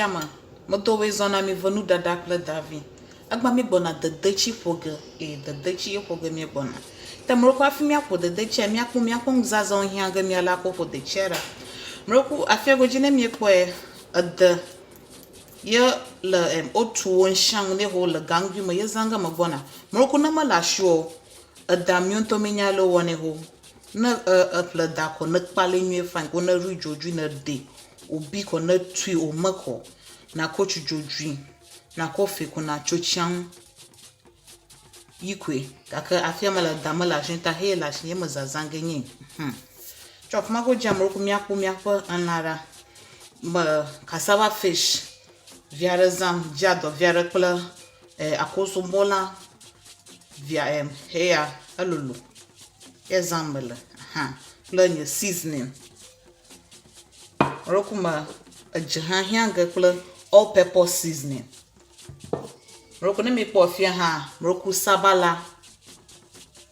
ame medo woe zɔ na mi ve nuɖaɖa kple davi. Egbea mi gbɔna dedetsi ƒo ge eye dedetsi ye ƒo ge mi gbɔna. Te mlɔeku hafi miaƒo dedetsia miakpɔ miaƒe nuzazãwo hiã ge miale akɔ ƒo detsia ɖa. Mlɔeku afia godzi ne miekpɔe ede ye le em wotu wo ŋshiaŋu ne ho le gaŋgui me ye zã ge megbɔna. Mlɔeku ne mele asiwò o eda miwo ŋutɔ minya ale wowɔnɛ ho. Ne e eƒle da ko ne kpali nyuie fine ko ne ɖui dzodzoe ne ɖe obi ko ne tui ome ko nako tsi dzodzoe nako fe ko natso tsia ŋu yi koe. Gake afia mele da mele asi ta heye le asi ye me zazã ge nyi. Hum. Tsɔ afima go dzi amewo ko miakpɔ miaƒe elã ɖa. Me cassava fish vi aɖe zam dzi adɔ vi aɖe kple e akosombola via e heya elolo. Ye zam mele hã kple nye seasoning. Roku me edze hã hiã ge kple all pepper seasoning. Roku ne mikpɔ fia hã, roku sabala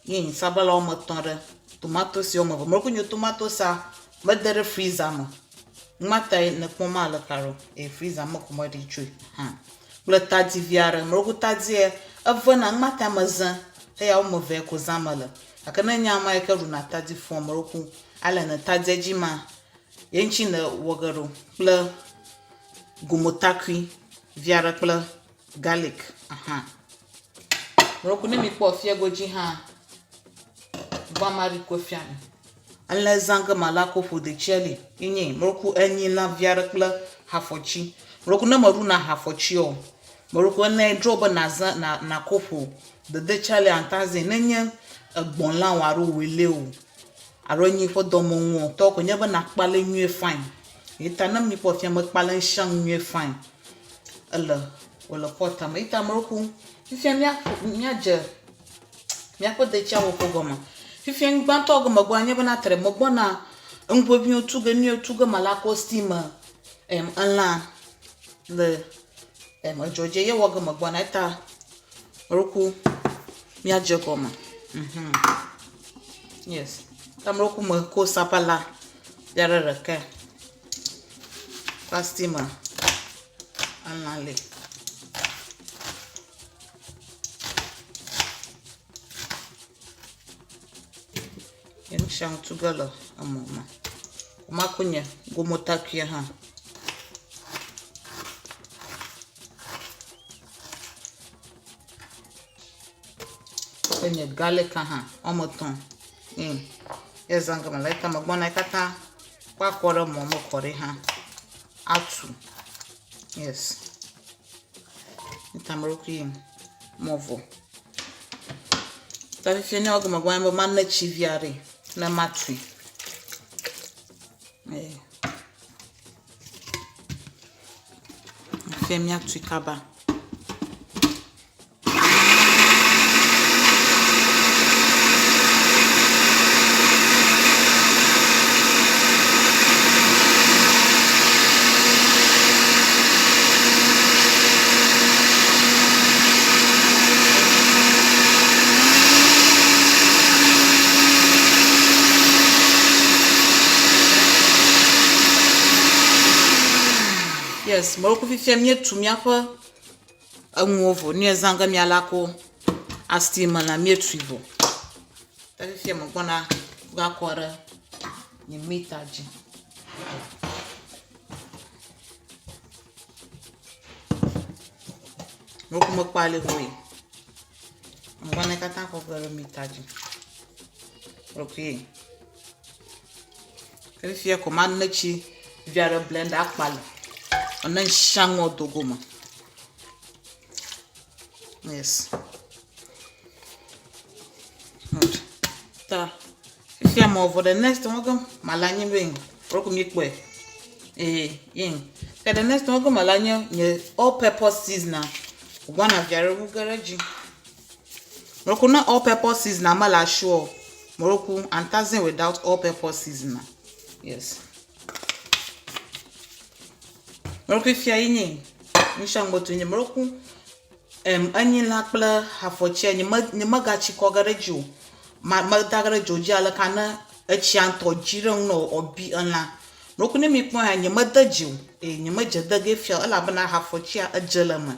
ye nyi sabala woame etɔ̃ ɖe, tomatosi woame eve. Roku nye tomatosia mede ɖe freezer me. Numa tae nekpɔ ma le ka ɖo eye freezer me ko meɖi tsoe hã. Kple tadi vi aɖe. Mlɔebu tadie evena numa ta mezẽ eya woame eve ko zã mele. Gake ne nye ame yi ke ɖuna tadi fũu mlɔeku ale ne tadia dzi ma ye ŋuti ne wɔ ge ɖo kple gumotakui vi aɖe kple garlic hã. Mlɔeku ne mikpɔ fia godzi hã va maɖi ko fia mi. Ele zã ge mala ko ƒo detsia li ye nye mlɔeku enyi lã vi aɖe kple hafɔtsi. Mlɔeku ne meɖuna hafɔtsi o mlɔeku ene dzro be nazã na nako ƒo dedetsia li antazi nenye egbɔ̃ lã o alo wele o alo enyi ƒe dɔme ŋu o tɔ ko nye be nakpale nyuie fine. Ye ta ne mikpɔ fia mekpale ŋshiaŋ nyuie fine ele wòle pɔta me. Ye ta mlɔeku fifia míaƒo míadze míaƒe detsia wɔƒe gɔme. Fifia nu gbãtɔ gɔme gbɔ nye bena tre megbɔna ŋuʋeʋĩwo tu ge nuyiwo tu ge mele akɔ steam em elã le em edzɔ dzi ye wɔ ge megbɔna eta mlɔeku míadze gɔme. Mhm. Yes. Ta mlɔeku meko sabala ya ɖe ɖekae va steam elã li. Ye nu sia nu tu ge le emɔ me. Mako nye gomotakui hã. Enye garlic hã woame etɔ̃. Eye ye zã ge mele eta megbɔna ye katã kɔ akɔ ɖe mɔ me kɔ ɖi hã atu. Yes. Eta meɖokui mɔ vɔ. Ta fifia ne ewɔ megbɔna be mane tsi vi aɖe ne matui. Eye. Fifia míatui kaba. Yes, mɔlũku fifia míetu míaƒe enuwo vɔ. Nu ya zã ge míala ko asti me la míetui vɔ. Ke fifia megbɔna va kɔ ɖe nye mita dzi. Nuku mekpɔ ali hoe. Ŋgbɔna katã kɔ ge ɖe mita dzi. Okay. Fifia ko mane tsi vi aɖe blend akpa le ne ŋsia ŋɔ do go me. Yes. Good. Ta fifia mɔ vɔ the next one go mala nye be roku mi kpɔe. Eh, yin. Ke the next one go mala nye nye all purpose seasoner. Gbɔna via ɖe wu ge ɖe dzi. Moroku ne all purpose seasoner mele asiwò o. Moroku antazin without all purpose seasoner. Yes. Moroku fia yi nye nusia ŋgbe nye moroku em enyilã kple afɔtsia nye me nye megatsi kɔ ge ɖe edzi o. Ma meda ge ɖe dzo dzi ale ka ne etsia ŋutɔ dzi ɖe ŋu ne wòbi elã. Mlɔku ne mi kpɔ ya nye me de dzi o. Eye nye me dze de ge fia o elabena hafɔtsia edze le eme.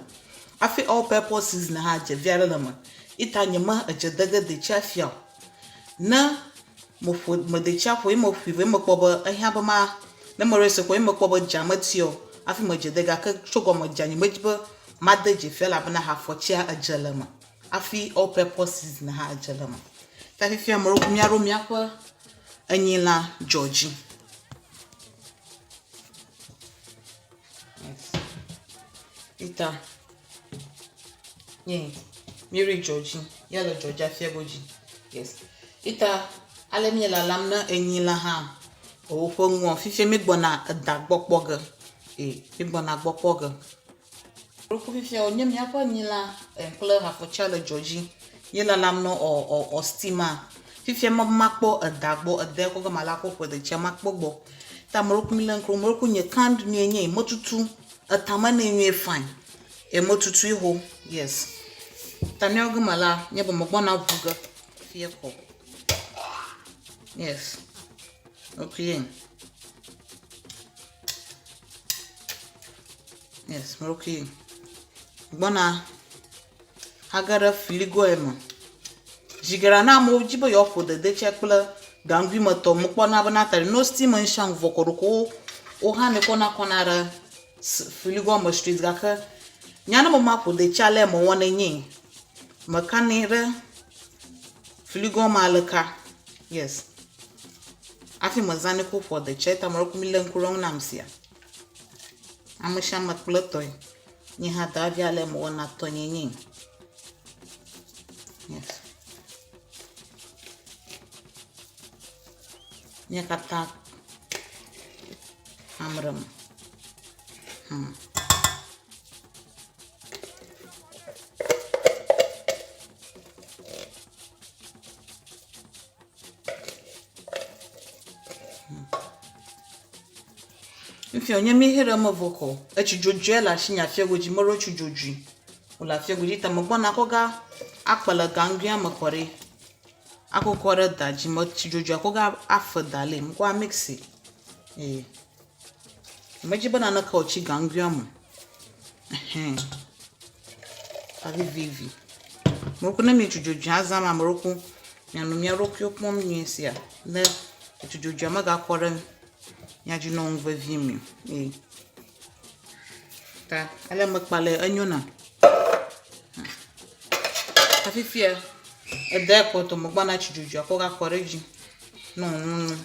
Hafi all purpose season hã dze vi aɖe le eme. Ita nye me edze de ge detsia fia o. Ne meƒo me detsia ƒo ye meƒoe vɔ ye mekpɔ be ehiã be ma ne me rese kpɔ ye mekpɔ be dzea meti o hafi medze de gake tso gɔme dzea nye medzi be made dze fia elabena hafɔtsia edze le eme. Hafi all purpose season hã edze le eme. Ta fifia meɖo míaɖo míaƒe enyilã dzɔ dzi. Yes. Ita. Ye. Míɖoe dzɔ dzi. Ya le dzɔ dzi afia godzi. Yes. Ita ale míele lalam ne enyilã hã woƒe nua fifia mígbɔna eda gbɔ kpɔ ge. Ee, mígbɔna gbɔ kpɔ ge. Ɖoku fifia wònye míaƒe nyilã kple hafɔtsia le dzɔ dzi. Ye lalam nɔ ɔ ɔ ɔ steam-a. Fifia me makpɔ eda gbɔ, ede kɔ ge mala kɔ ƒo detsia makpɔ gbɔ. Ta meɖoku mi le ŋku meɖoku nye canned nue nye metutu etame nɛ nyuie fine. E metutui ho yes. Ta míawo ge me la nye be megbɔna ʋu ge fie kɔ. Yes. Okay. Yes, okay. Gbɔna age ɖe fligoe me. Zi geɖea ne amewo dzi be yewoaƒo dedetsɛ kple gaŋgui me tɔ, mekpɔna bena ta ɖe no steam ŋshiaŋ vɔ kɔ ɖeko wohanɛ kɔna kɔna ɖe fligoa me straight gake nya ne me maƒo detsi alea mewɔnɛ nye mekanɛ ɖe fligoa me aleka. Yes. Hafi mezãnɛ kɔ ƒoa detsia ta meɖo mi lé ŋku ɖe eŋu nam sia. Ame sia ame kple etɔe. Nye hã dɔavi ale mewɔna tɔnye nye. Yes. Nye katã amrem. Fifia wònye míehe ɖe eme vɔ kɔ. Etsi dzodzoe le asinye afia godzi. Meɖo tsi dzodzoe wòle afia godzi ta megbɔna kɔ ga akpe le gaŋguia me kɔ ɖi. Akɔ kɔ ɖe da dzi. Me tsi dzodzoea kɔ ga afe da li. Mekɔ amiksi. Ee. Medzi be naneke wòtsi gaŋguia me o. Ɛhɛn. Avivivi. Meɖo ne mi tsi dzodzoea zãm ame ɖewo mianɔ mia ɖokuiwo kpɔm nyuie sia ne etsi dzodzoea megakɔ ɖe mia dzi nɔ nu vevi mi o. Ee. Ta ale mekpa le enyo nam. Ta fifia ede kpɔtɔ megbɔna tsi dzodzoea kɔ gakɔ ɖe edzi nɔ nunu.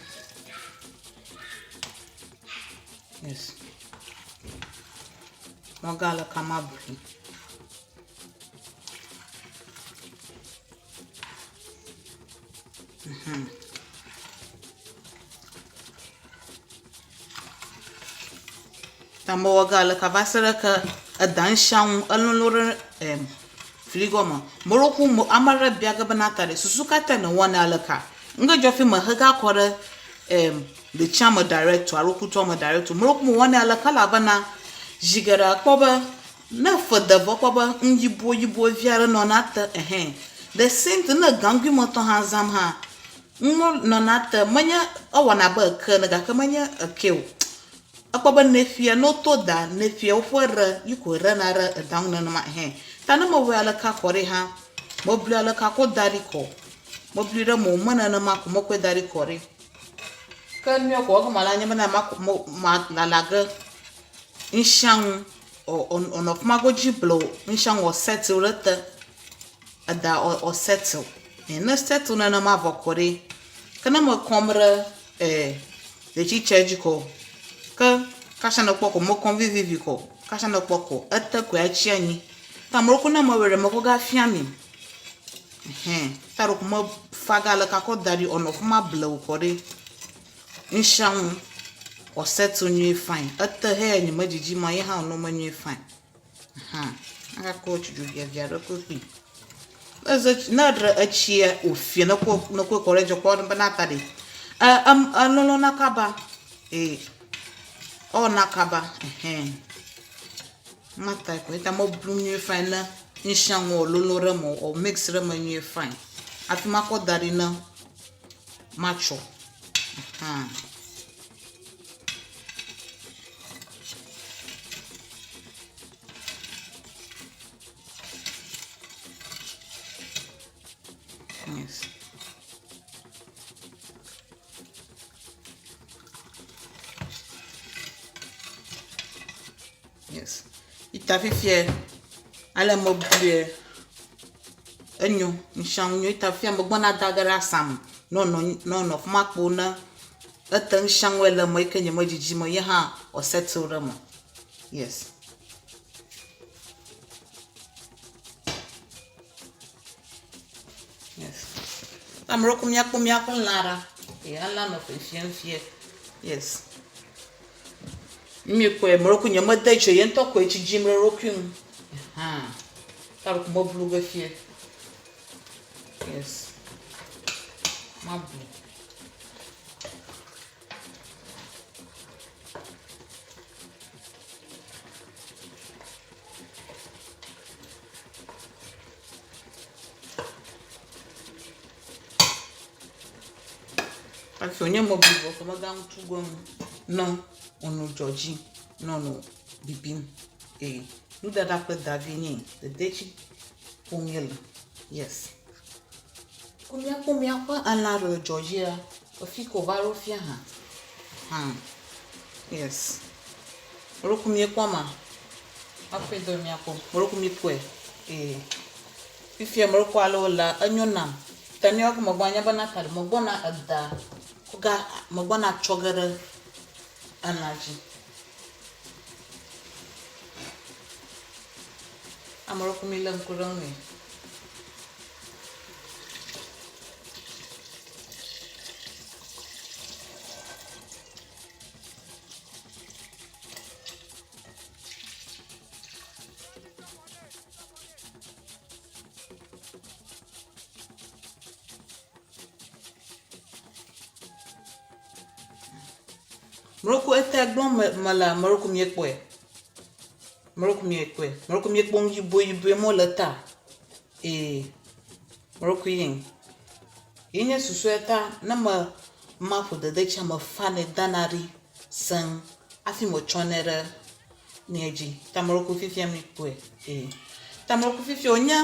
Yes. Mɔga le kama bui. Ta mewɔ ga le kaba se ɖe ke eda ŋsia ŋu elolo ɖe em fligoa me. Meɖo ku me ame aɖe bia ge bena ta ɖe susu ka ta nèwɔnɛ ale ka? Ŋge dzɔ fi mehe ga kɔ ɖe em detsia me direct alo kutua me direct o. Meɖo ku mewɔnɛ ale ka elabena zi geɖe akpɔ be Ne fe de vɔ kpɔ be nu yibɔ yibɔ vi aɖe nɔna te ehɛ. The same thing ne gaŋgui me tɔ hã zam hã, nu nɔna te menye ewɔna abe eke ene gake menye eke o. Ekpɔ be neƒia ne woto da neƒia woƒe ɖe yi ko ɖena ɖe eda ŋu nenema ehɛ. Ta ne mewɔe aleke kɔ ɖi hã, meblui aleke kɔ da ɖi kɔ. Meblui ɖe mo me nenema ko mekɔe da ɖi kɔ ɖi. Ke nuyɔ ko egɔme la nye bena malala ge ŋsia ŋu. Ɔ nɔ fima godzi blo ŋshiaŋ wɔ settle ɖe te. Eda ɔ settle. Ne settle nenema vɔ kɔ ɖe, ke ne me kɔm ɖe e detsi tse dzi kɔ, ke kasha ne kpɔ ko me kɔm vivivi kɔ, kasha ne kpɔ ko ete koe atsi anyi. Ta ameɖewo ko ne me wɔe ɖe me kɔ ga fia mi. Ɛhɛn, ta ɖeko me fa ga le kakɔ da ɖi ɔ nɔ fima blewu kɔ ɖe. Ŋshiaŋ wɔ settle nyuie fine. Ete heya nye me dzidzi ma ye hã wònɔ me nyuie fine. Hã, agakɔ tsi dzobiabia ɖe kɔ kpi. Eze ne eɖe etsia wòfie ne kɔ ne kɔe kɔ ɖe edzi kpɔ bena ta ɖe. E em elolona kaba. Ee. Ewɔna kaba. Ɛhɛn. Mata ko eta meblu nyuie fine ne ŋshiaŋ wòlolo ɖe eme wò mix ɖe eme nyuie fine. Hafi makɔ da ɖi ne matsɔ. Hã. Yes. Yes. Ita fifia ale mebluie enyo ŋshiaŋu nyo ita fifia megbɔna da ge ɖe asa me ne wònɔ ne wònɔ afi ma kpo ne ete ŋshiaŋue le eme yi ke nyemedzidzi me ye hã wò settle ɖe eme. Yes. Yes. Ame ɖe ku míakpɔ míaƒe lã ɖa. Ye elã nɔ fefiem fie. Yes. Míekpɔe, ame ɖe ku nyemede tsi o, ye ŋutɔ koe tsi dzim ɖe eɖokui ŋu. Hã. Ta ɖeko meblu ge fie. Yes. Mablu. Hafi wònye mɔ blibo ko megaŋutu go ŋu nɔ wònɔ dzɔ dzi nɔ nɔ bibim. Ee, nuɖaɖa kple davi nye dedetsi ƒom míele. Yes. Ko míakpɔ míaƒe elã ɖe le dzɔ dzia, efi ke wòva ɖo fia hã. Hã. Yes. Meɖo míekpɔ ma. Hafi do míakpɔ. Meɖo míekpɔe. Ee. Fifia meɖo ale wòle enyo nam. Ta míawo ke megbɔ anya be Natali megbɔna eda ga megbɔna tsɔ ge ɖe elã dzi. Ame ɖe mi lé ŋku ɖe ŋui. Mlɔku ete gblɔm mele mlɔku miekpɔe. Mlɔku miekpɔe. Mlɔku miekpɔ nu yibɔ yibɔe mo le ta. Ee, mlɔku ye. Ye nye susɔe ta ne me ma ƒo dede tsia me fanɛ dana ɖi seŋ hafi metsɔnɛ ɖe mia dzi. Ta mlɔku fifia mikpɔe. Ee, ta mlɔku fifia wonye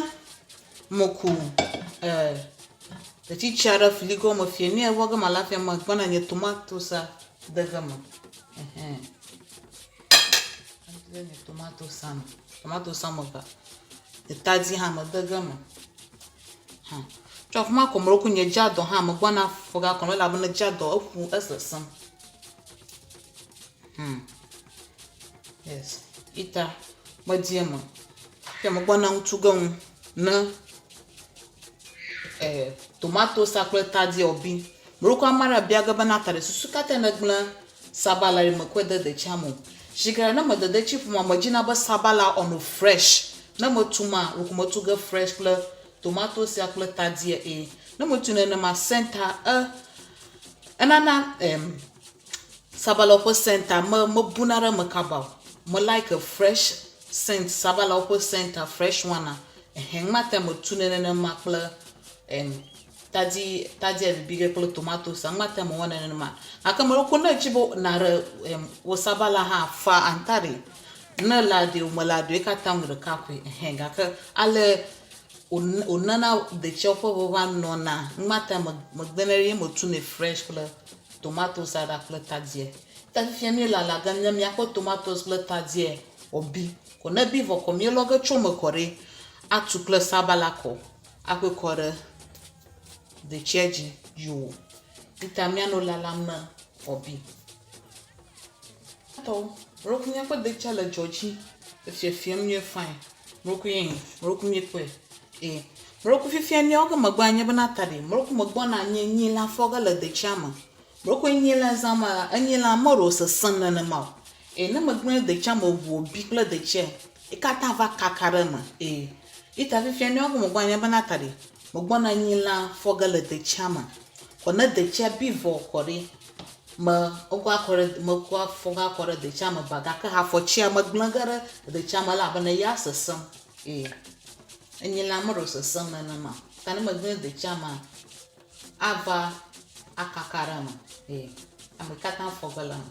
moku ee Tsitsi aɖe fli gɔme fie. Nu ya vɔ ge mele hafi megbɔna nye tomatosia de ge me. Ɛhɛ. Mede nye tomatosia me. Tomatosia me eve. Atadi hã mede ge me. Hã. Tso afi ma ko meɖo nye dzadɔ hã megbɔna fɔ ga kɔm elabena dzadɔ eƒu esesẽm. Hmm. Yes. Ita medi eme. Ke megbɔna ŋutu ge ŋu ne eh, tomatosa kple tadi ɔbi. Meɖo ame aɖe bia ge bena ta ɖe susu ka tae nègblẽ sabala yi mekɔe de detsia me o. Zi geɖe ne mede detsi ƒoma, medzina be sabala ɔno fresh. Ne metu ma, ɖeko metu ge fresh kple tomatosia kple tadia eye. Ne metu nenema senta e enana em sabalawo ƒe senta me mebuna ɖe eme kaba o. Me like fresh scent sabalawo ƒe senta fresh one a Ɛhɛ, ŋmate metunɛ nenema kple em tadi tadia bibi ge kple tomatosia ŋmate mewɔnɛ nenema. Gake meɖo ne edzi be naɖe em wò sabala hã fa anta ɖi. Ne lã ɖi o melã ɖi o ye katã nu ɖeka koe. Ɛhɛ gake ale wònana detsiawo ƒe ʋeʋã nɔna ŋmate megbenɛ ye metunɛ fresh kple tomatosia ɖa kple tadia. Ta fifia míelala ge ne míaƒe tomatosi kple tadia wòbi. Ko ne bi vɔ ko míelɔ ge tso eme kɔ ɖi atu kple sabala kɔ aƒe kɔ ɖe detsia dzi yoo. Ita míanɔ lalam ne wòabi. Tɔwo, mlɔku míaƒe detsia le dzɔ dzi efiefiem nyuie fine. Mlɔku ye mlɔku míekpɔe. Ee, mlɔku fifia míawo ke megbea nye bena ta ɖi. Mlɔku megbɔna nye nyi la fɔ ge le detsia me. Mlɔku enyi la zã ma enyi la meɖo sesẽm nenema o. Ee, ne megblẽ detsia me ʋu wòbi kple detsia, ye katã va kaka ɖe eme. Ee, yi ta fifia míawo ke megbɔna nye bena ta ɖi. Megbɔna nyi lã fɔ ge le detsia me. Kɔ ne detsia bi vɔ kɔ ɖi, me wokɔ akɔ ɖe mekɔ afɔ va kɔ ɖe detsia me ba gake afɔtsia megblẽ ge ɖe detsia me elabena eya sesẽm. Ee, enyi lã meɖo sesẽm nenema o. Ta ne megblẽ detsia mea, ava akaka ɖe eme. Ee, ame katã fɔ ge le eme.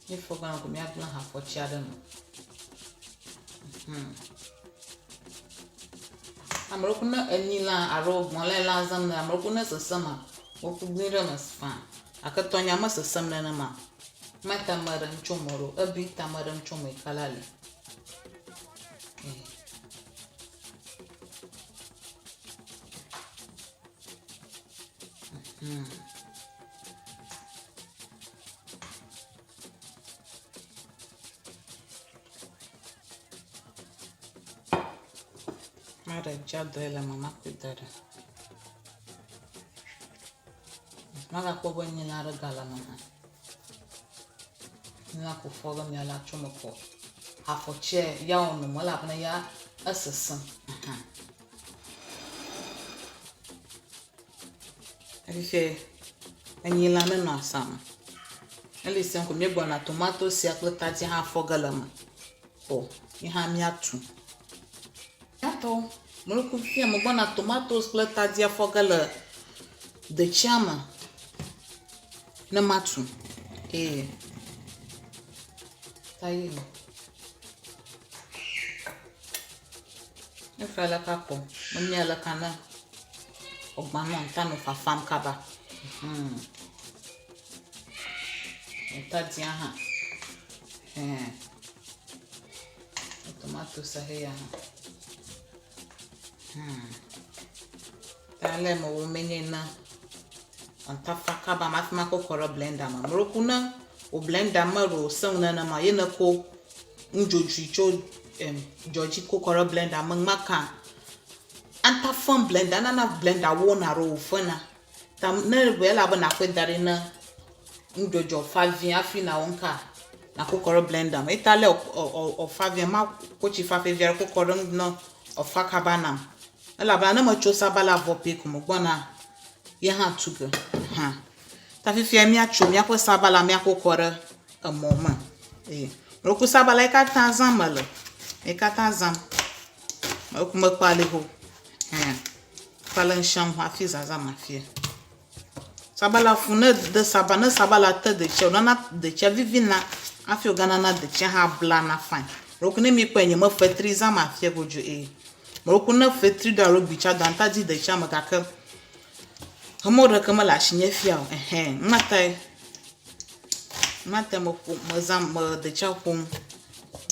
Míefɔ ge ko míagblẽ afɔtsia ɖe eme. Mhm. Ame ɖewo ne enyilã alo gbɔ̃lɛlã zãm nele, ame ɖewo ne sesẽma, woku gli ɖe eme faa. Gake tɔnyea mesesẽm nenema o. Me tame ɖem tso eme ɖo, ebi tame ɖem tso eme kala li. Mhm. Maɖe dzadɔe le eme makɔe da ɖe. Magakpɔ be nyilã aɖe gale eme hã. Nyilã ko fɔ ge miala tso eme kɔ. Afɔtsia ya wònɔ me elabena ya esesẽ. Fifia enyilã nenɔ asa me. Eli sia ko míegbɔna tomatosia kple tadi hã fɔ ge le eme. O, yi hã míatu. Míatɔwo, mɔlikui fifia megbɔna tomatosi kple tadia fɔ ge le detsia me ne matu. Eye ta ye me. Efa leka kpɔ, memia leka ne wògbã nɔ ta nɔ fafam kaba. Hmm. Tadia hã. Hɛn. Tomatos heya hã. Hmm. Ta ale mewɔ menye na ŋtafa kaba mafi makɔ kɔ ɖe blender me. Meɖoku ne wò blender me ɖo wòsẽ ŋu nenema ye nèko nudzodzoe tso em dzɔdzi ko kɔ ɖe blender me ŋma ka anta fem blender nana blender wona alo wòfena. Ta ne ebe elabe nàkɔe da ɖi ne nudzɔdzɔ fa vie hafi nàwɔ ŋka nàkɔ kɔ ɖe blender me. Eta le wòfa vie makɔ tsi fafɛ vi aɖe kɔ kɔ ɖe eŋu ne wòfa kaba nam. Elabena ne metso sabala vɔ pɛ ko megbɔna ye hã tu ge hã. Ta fifia míatso míaƒe sabala míakɔ kɔ ɖe emɔ me. Eye meku sabala yi katã zãm mele. Yi katã zãm. Meku mekpa li ho. Hɛn. Kpa le ŋshia ŋu hafi zazã afia. Sabala fu ne de saba ne sabala te detsia wònana detsia vivina hafi wòganana detsia hã blana fine. Meku ne mikpɔe nye me fetri zãm afia godzo eye. Meku ne fetri do alo gbitsa do ŋta dzi detsia me gake emɔ ɖeke mele asinye fia o. Ɛhɛn ŋmatae. Mate meƒo mezã me detsia ƒom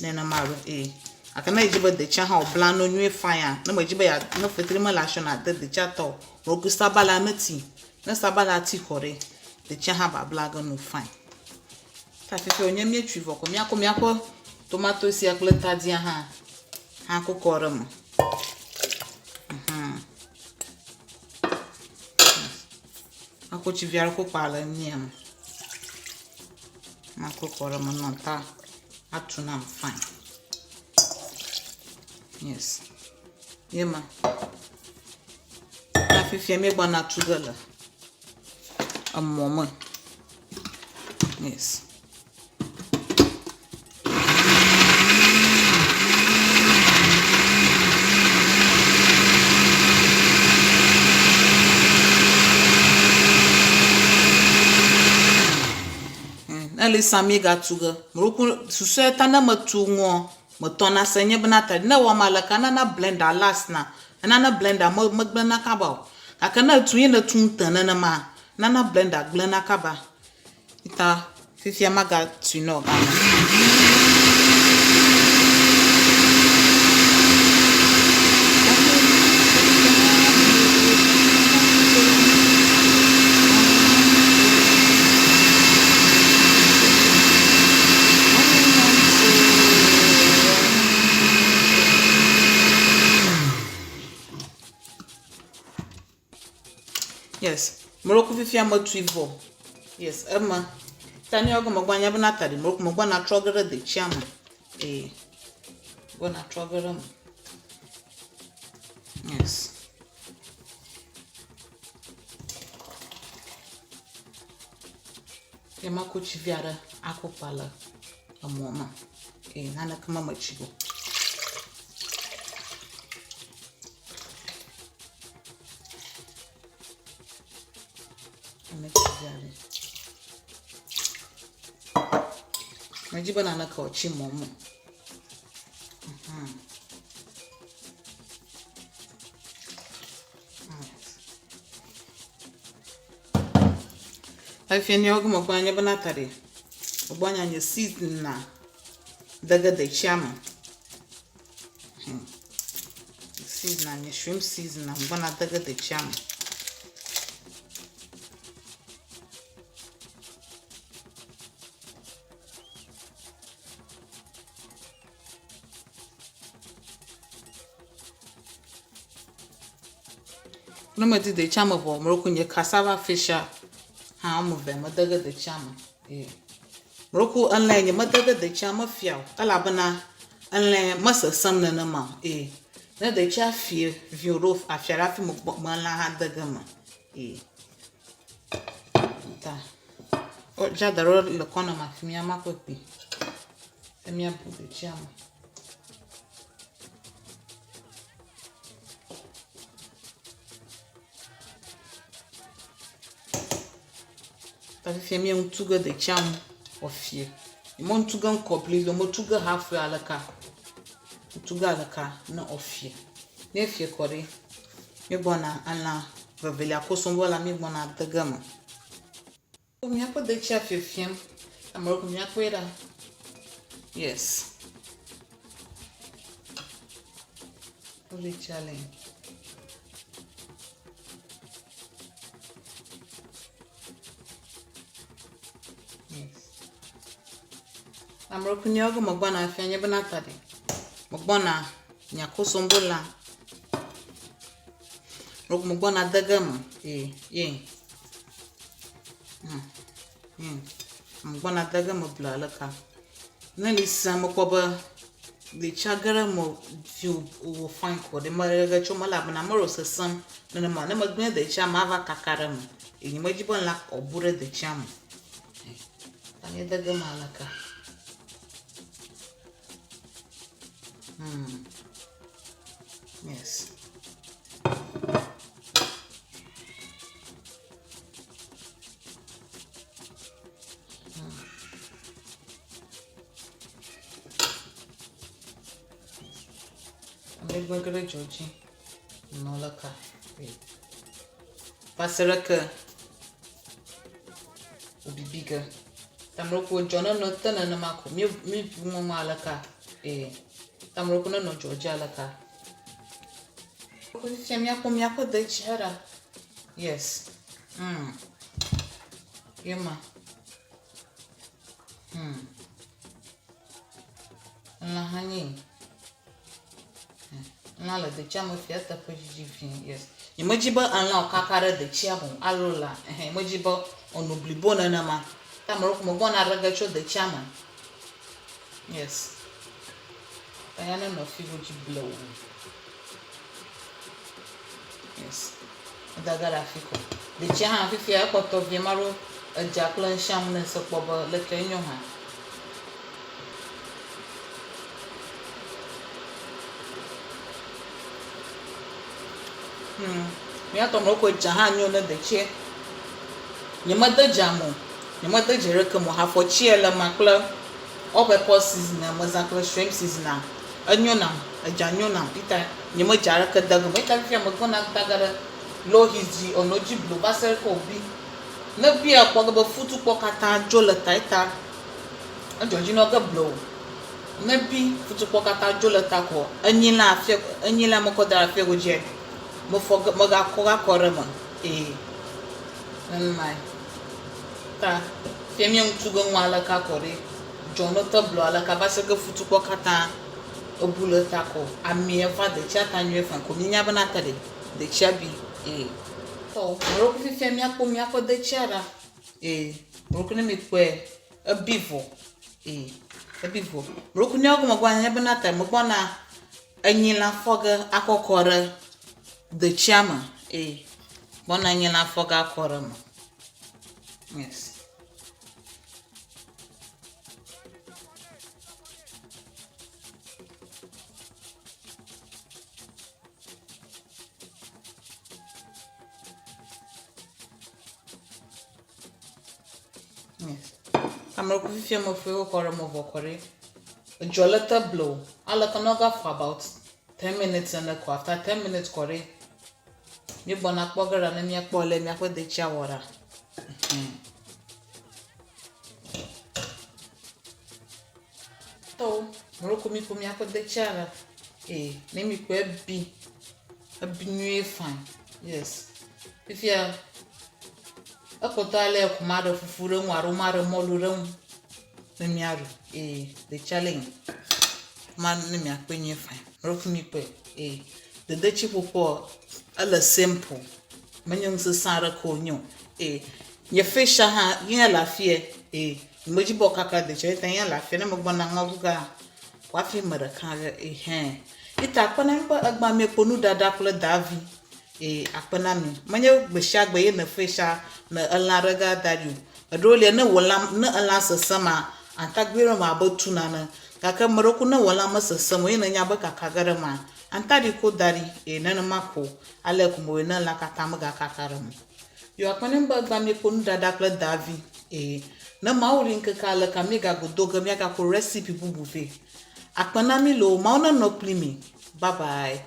nenema alo ee. Gake ne edzi be detsia hã wòbla no nyuie fine ne medzi be ya ne fetri mele asiwò nàde detsia tɔ o, meku sabala ne ti. Ne sabala ti kɔ ɖe, detsia hã ba bla ge no fine. Ta fifia wònye míetsui vɔ ko míakɔ míaƒe tomatosia kple tadia hã hã kɔ kɔ ɖe eme. Mhm. Makɔ tsi vi aɖe kɔ kpa le mia me. Makɔ kɔ ɖe eme nɔ ta atu nam fine. Yes. Ye ma. Na fifia míegbɔna tu ge le emɔ me. Yes. Ele sa míegatu ge. Meɖoku susɔe ta ne metu ŋua, metɔna se nye bena ta ne ewɔ ame aleke enana blender last na. Enana blender me megblẽna kaba o. Gake ne etu ye nètu ŋte nenema, enana blender gblẽna kaba. Ta fifia magatui ne wòganɔ. Yes, mlɔku fifia metui vɔ. Yes, ema. Ta ne gɔme gbɔ anya be na ta ɖi mlɔku megbɔ na trɔ ge ɖe detsia me. Ee. Gbɔ na trɔ ge ɖe me. Yes. Ye makɔ tsi vi aɖe akɔ kpa le emɔ me. Ee, naneke me metsi o. Medzi be naneke wòatsi mɔ me o. Efia ne wo me gbɔ nye bena ta ɖe. Gbɔ nya nye season na dege detsia me. Season nye shrimp season na gbɔ na dege detsia me. Ne medi detsia me vɔ, meɖo ku nye cassava fish hã woame eve mede ge detsia me. Ee. Meɖo ku elãe nye mede ge detsia me fia o elabena elãe mesesẽm nenema o. Ee. Ne detsia fie vi wò ɖo afia ɖe hafi megbɔ me elã hã de ge eme. Ee. Ta wodzra da ɖe le kɔna me afi mía makɔe kpui. Ne míabu detsia me. Ta fifia mía ŋu tu ge detsia ŋu wòafie. Nye me tu ge completely o, metu ge halfway aleka. Metu ge aleka ne wòafie. Ne efie kɔ ɖi, míegbɔna elã vevelia kosɔŋbɔ la míegbɔna de ge eme. Míaƒe detsia fiefiem. Ame ɖewo ko míakpɔe ɖa. Yes. Detsia le. Yes. Ame ɖewo ko míawo ke megbɔna fia nye bena ta ɖe. Megbɔna nye akosombo lã. Megbɔna de ge eme. Ee, ye. Megbɔna de ge me bla aleka. Ne li sia mekpɔ be detsia ge ɖe eme vi wòwɔ fine ko ɖe meɖe ge tso eme elabena mele sesẽm nenema o. Ne megblẽ detsia me ava kaka ɖe eme eye nyemedi be lã wòabu ɖe detsia me o. Ta míede ge eme aleka. Yes. Ame gbegbe ɖe dzɔ dzi nɔ le ka. Va se ɖe ke wòbibi ge. Tameɖoko dzɔ ne nɔ te nenema ko mi mi ŋɔŋɔ aleka ee. Tameɖoko ne nɔ dzɔ dzi aleka. Fifia míakpɔ míaƒe detsia ɖa. Yes. Ye ma. Elã hã nyi. Elã le detsia me fia eteƒe dzidzi vie. Yes. Nyemedzi be elã wòkaka ɖe detsia me o alo lã. Ɛhɛ nyemedzi be wòano blibo nenema. Ta ame ɖewo megbɔna ɖe ge tso detsia me. Yes. Ta ya nenɔ fi godzi blewu. Yes. Egaga ɖe afi ko. Detsia hã fifia ekpɔtɔ vie maɖo edza kple ŋshiaŋu ne se kpɔ be leke enyo hã. Míatɔ me ko dza hã nyo ne detsie. Nyemede dza me o. Nyemede dze ɖeke me o. Hafɔtsie le ema kple all pepper seasoning mezã kple shrimp seasoning enyo nam. Edza nyo nam. Ita nyemedze aɖeke de ge o. Ita fifia megbɔna da ge ɖe low heat dzi ɔnɔ dzi blu va se ɖe ke wòbi. Ne bia ekpɔ ge be futukpɔ katã dzo le ta ita edzɔ dzi nɔ ge blu o. Ne bi futukpɔ katã dzo le ta ko enyi la afia enyi la mekɔ da ɖe afia godzia mefɔ ge megakɔ gakɔ ɖe eme. Ee nenemae. Ta fia mía ŋutu ge ŋua aleke akɔ ɖi. Dzɔ ne te blu aleke va se ge futukpɔ katã ebu le ta ko amia va detsia ta nyuie fine ko míenya bena te ɖe detsia bi ee. Tɔ meɖo fifia míakpɔ míaƒe detsia ɖa ee. Meɖo ne mikpɔe ebi vɔ ee ebi vɔ. Meɖo míawo gɔme gbɔ nye bena ta megbɔna enyilã fɔ ge akɔkɔ ɖe detsia me ee. Gbɔna enyilã fɔ ge akɔ ɖe eme. Yes. Yes. Ame ɖe fifia me ƒe wokɔ ɖe me vɔ kɔ ɖi. Edzɔ le te ble o. Aleke ne wogaƒo about 10 minutes ene ko after 10 minutes kɔ ɖe míegbɔna kpɔ ge ɖa ne míakpɔ le míaƒe detsia wɔ ɖa. Tɔwo, mlɔko mi ƒo míaƒe detsia ɖa. Ee, ne mi kpɔe ebi, ebi nyuie fine. Yes. Fifia ekpɔtɔ ale ko maɖe fufu ɖe ŋu alo maɖe mɔlu ɖe ŋu ne míaɖu. Ee, detsia le nyi. Ma ne miakpɔe nyuie fine. Mlɔko mi kpɔe. Ee, dedetsi ƒoƒoa ele simple. Menye nu sesẽ aɖeke wònye o. Ee, nye fish hã ye le afie. Ee, nyemedzi be wòakaka detsia o, ye le afie. Ne megbɔna nua ɖu gea, woafi ame ɖeka ɖe. Ehɛ. Ita akpe na mi be egbea miekpɔ nuɖaɖa kple davi. Ee, akpe na mi. Menye gbe sia gbe ye ne fisha ne elã ɖe ga da ɖi o. Eɖewo lia ne wò lã ne elã sesẽ ma, atagbi ɖe me abe tu nane. Gake ame ɖewo ku ne wò lã mesesẽm o ye nènya be kaka ge ɖe emea, ataɖi ko da ɖi. Ee, nenema ko. Ale ko mewɔe ne lã katã megakaka ɖe eme o. Yehowa kpe na mi be egbea miekpɔ nuɖaɖa kple davi. Ee, ne Mawu ɖi ŋkeke aleka míegago do ge míagakɔ recipe bubu vɛ. Akpe na mi loo, Mawu nenɔ kpli mi. Bye bye.